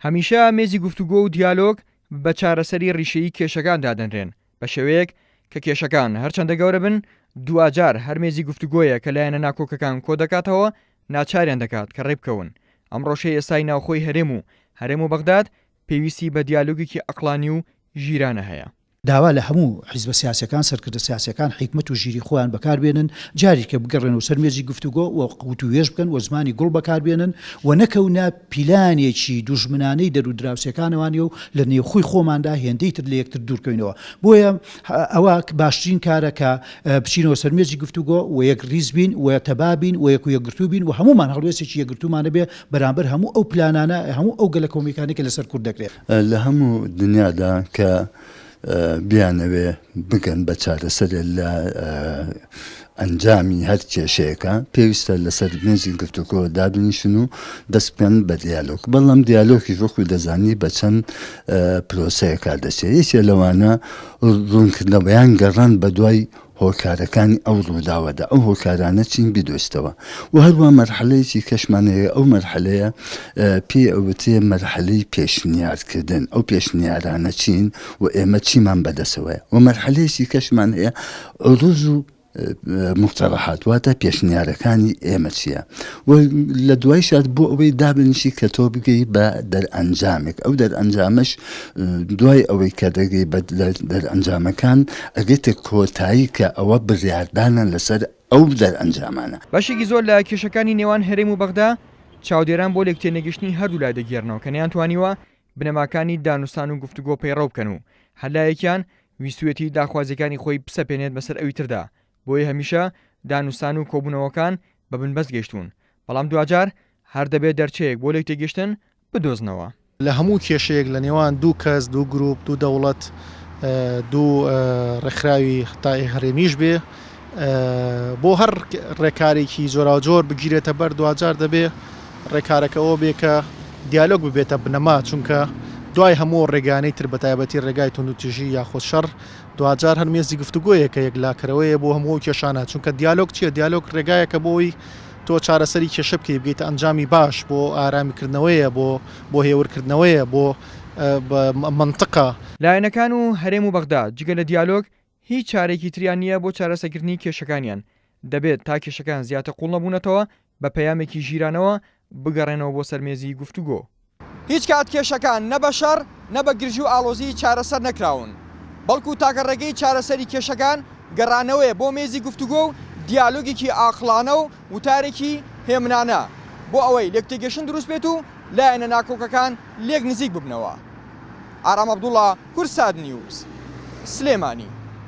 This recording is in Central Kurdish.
هەمیشە مێزی گفتوگۆ و دیالۆگ بە چارەسەری ڕیشەیی کێشەکان دادەنرێن، بە شێوەیەک کە کێشەکان هەرچەندە گەورە بن، دواجار هەر مێزی گفتوگۆیە کە لایەنە ناکۆکەکان کۆدەکاتەوە، ناچاریان دەکات کە ڕێبکەون. ئەم ڕەوشەی ئێستای ناوخۆی هەرێم و هەرێم و بەغداد پێویستی بە دیالۆگێکی عەقڵانی و ژیرانە هەیە. داوا لە هەموو حیزبە سیاسیەکان، سەرکردە سیاسیەکان حیکمەت و ژیری خۆیان بەکار بێنن، جاریکە بگەڕێنەوە سەر مێزی گفتوگۆ و وتووێژ بکەن و زمانی گوڵ بەکار بێنن و نەکەونە پیلانێکی دوژمنانەی دەر و دراوسێکانەوانی و لە نێوخۆی خۆماندا هێندەی تر لە یەکتر دوور کەوینەوە. بۆیە ئەوە باشترین کارە کە بچینەوە سەر مێزی گفتوگۆ و یەک ڕیز بین و تەبا بین و یەک و یەکگرتوو بین و هەموومان هەڵوێستێکی یەکگرتوومان هەبێ بەرامبەر هەموو ئەو پلانانە، هەموو ئەو گەلەکۆمەکانەی کە لەسەر کورد دەکرێ. لە هەموو دنیادا کە بیانەوێ بگەن بە چارەسەرێ لە ئەنجامی هەر کێشەیەکە پێویستە لەسەر مێزی گفتوگۆ دابنیشن و دەست بکەن بە دیالۆگ بەڵام دیالۆگیش وەکو دەزانی بە چەند پرۆسەیەکا دەچێت یەکێ لەوانە ڕوونکردنەوە یان گەڕان بە دوای هۆکارەکانی ئەو ڕووداوەدا، ئەو هۆکارانە چین بیدۆزیتەوە و هەروا مەرحەلەیەکی کەشمان هەیە ئەو مەرحەلەیە پێی ئەوترێ مەرحەلەی پێشنیارکردن، ئەو پێشنیارانە چین و ئێمە چیمان بەدەسەوەیە و مەرحەلەیەکی کەشمان هەیە عروض و مقترحات واتە پێشنیارەکانی ئێمە چییە و لە دوایشا بۆ ئەوەی دابنیشی کە تۆ بگەی بە دەرئەنجامێک ئەو دەرئەنجامەش دوای ئەوەی کە دەگەی بە دەرئەنجامەکان ئەگەیتە کۆتایی کە ئەوە بڕیاردانە لەسەر ئەو دەرئەنجامانە. بەشێکی زۆر لە کێشەکانی نێوان هەرێم و بەغدا چاودێران بۆ لێکتێنەگەیشتنی هەردوولا دەگێڕنەوە کە نەیانتوانیوە بنەماکانی دانوستان و گفتوگۆ پەیڕەو بکەن و هەر لایەکیان ویستویەتی داخوازیەکانی خۆی بسەپێنێت بەسەر ئەویتردا بۆیە هەمیشە دانوستان و کۆبوونەوەکان بە بنبەست گەیشتوون، بەڵام دواجار هەر دەبێت دەرچەیەک بۆ لێکتێگەیشتن بدۆزنەوە. لە هەموو کێشەیەک لە نێوان دوو کەس، دوو گروپ، دوو دەوڵەت، دوو ڕێکخراوی تا هەرێمیش بێ، بۆ هەر ڕێکارێکی جۆراوجۆر بگیرێتە بەر دواجار دەبێ ڕێکارەکە ئەوە بێ کە دیالۆگ ببێتە بنەما، چونکە دوای هەموو ڕێگانەی تر بەتایبەتی ڕێگای توندوتیژی یاخود شەڕ دواجار هەر مێزی گفتوگۆیە کە یەکلاکەرەوەیە بۆ هەموو ئەو کێشانە، چونکە دیالۆگ چییە؟ دیالۆگ ڕێگایەکە بۆ ئەوەی تۆ چارەسەری کێشە بکەی، بگەیتە ئەنجامی باش، بۆ ئارامیکردنەوەیە، بۆ بۆ هێورکردنەوەیە، بۆ مەنتقە. لایەنەکان و هەرێم و بەغدا جگە لە دیالۆگ هیچ چارەیەکی تریان نییە بۆ چارەسەکردنی کێشەکانیان، دەبێت تا کێشەکان زیاتر قوڵ نەبوونەتەوە بە پەیامێکی ژیرانەوە بگەڕێنەوە بۆ سەر مێزی گفتوگۆ. هیچ کات کێشەکان نە بە شەڕ، نە بە گرژی و ئاڵۆزی چارەسەر نەکراون، بەڵکو تاکە ڕێگەی چارەسەری کێشەکان گەڕانەوەیە بۆ مێزی گفتوگۆ و دیالۆگێکی ئاقڵانە و وتارێکی هێمنانە بۆ ئەوەی لێکتێگەشتن دروست بێت و لایەنە ناکۆکەکان لێک نزیک ببنەوە. ئارام عەبدوڵا، کوردسات نیوز، سلێمانی.